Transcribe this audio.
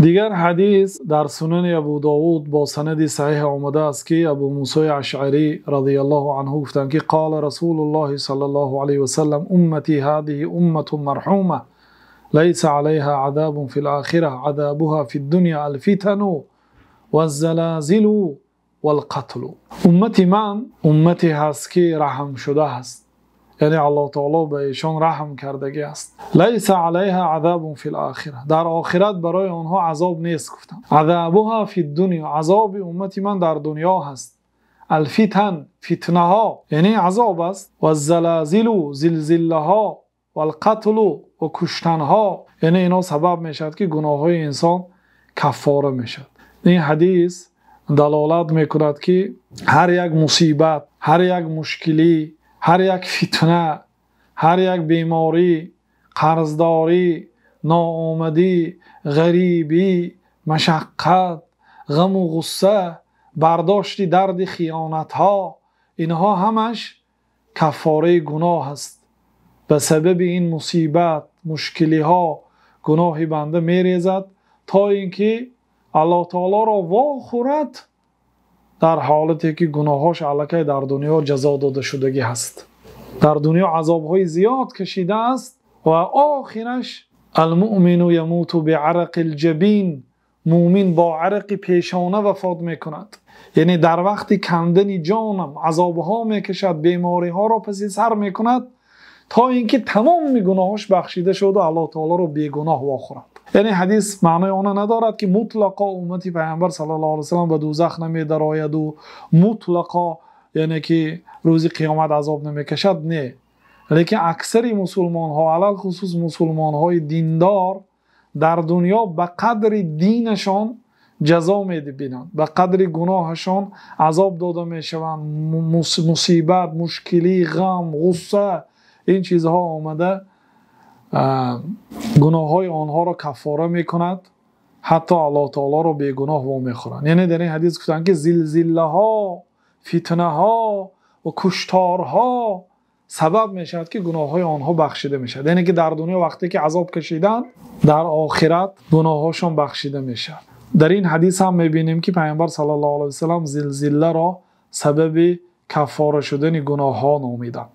Дигар ҳадис дар Сунани Абу Довуд бо санади саҳеҳ омадааст, ки Абу Мусои Ашъарӣ разияллоҳу анҳу гуфтанд, ки қола Расулуллоҳи саллаллоҳу алайҳи васаллам: умматӣ ҳазиҳи умматун марҳума лайса алайҳа азабун фил охира азабуҳа фид дунё ал-фитану ваз-залозилу вал-қатл. Уммати ман уммате ҳаст, ки раҳм шуда аст, яъне Аллоҳ таъоло ба эшон раҳм кардагӣ аст. Лайса алайҳа азабун фил охира, дар охират барои онҳо азоб нест, гуфтанд. Азабуҳа фид дунё, азоби уммати ман дар дунё ҳаст. Ал-фитан, фитнаҳо, яъне азоб аст, ваз-залозилу, зилзилаҳо, вал-қатл, ва куштанҳо, яъне инҳо сабаб мешавад, ки гуноҳҳои инсон каффора мешавад. Ин ҳадис далолат мекунад, ки ҳар як мусибат, ҳар як мушкилӣ, ҳар як фитна, ҳар як беморӣ, қарздорӣ, ноомадӣ, ғарибӣ, машаққат, ғаму ғусса, бардошти дарди хиёнатҳо, инҳо ҳамаш каффораи гуноҳ аст. Ба сабаби ин мусибат, мушкилиҳо гуноҳи банда мерезад то инки Аллоҳ таъолоро вохӯрад дар ҳолате ки гуноҳҳош аллакай дар дунё ҷазо дода шудагӣ ҳаст. Дар дунё азобҳои зиёд кашидааст ва охираш алмӯмину ямуту биарақил ҷабин, мӯмин бо арақи пешона вафот мекунад. Яъне дар вақти кандани ҷонам азобҳо мекашад, бемориҳоро паси сар мекунад то инки тамоми гуноҳҳош бахшида шуд ва Аллоҳ таъолоро бегуноҳ вохӯрад. Яъне ҳадис маънои онро надорад, ки мутлақо уммати Паёмбар саллаллоҳу алайҳи васаллам ба дӯзах намедарояд ва мутлақо яъне ки рӯзи қиёмат азоб намекашад. Не, лекин аксари мусулмонҳо, алалхусус мусулмонҳои диндор, дар дунё ба қадри динашон ҷазо мебинанд, ба қадри гуноҳашон азоб дода мешаванд. Мусибат, мушкилӣ, ғам, ғусса, ин чизҳо омада гуноҳҳои онҳоро каффора мекунад, ҳатто Аллоҳ таъолоро бегуноҳ вомехӯранд. Яъне дар ин ҳадис гуфтанд, ки зилзилаҳо, фитнаҳо ва кушторҳо сабаб мешавад, ки гуноҳҳои онҳо бахшида мешавад. Яъне ки дар дунё вақте ки азоб кашиданд, дар охират гуноҳҳошон бахшида мешавад. Дар ин ҳадис ҳам мебинем, ки Паёмбар саллаллоҳу алайҳи васаллам зилзиларо сабаби каффора шудани гуноҳҳо номиданд.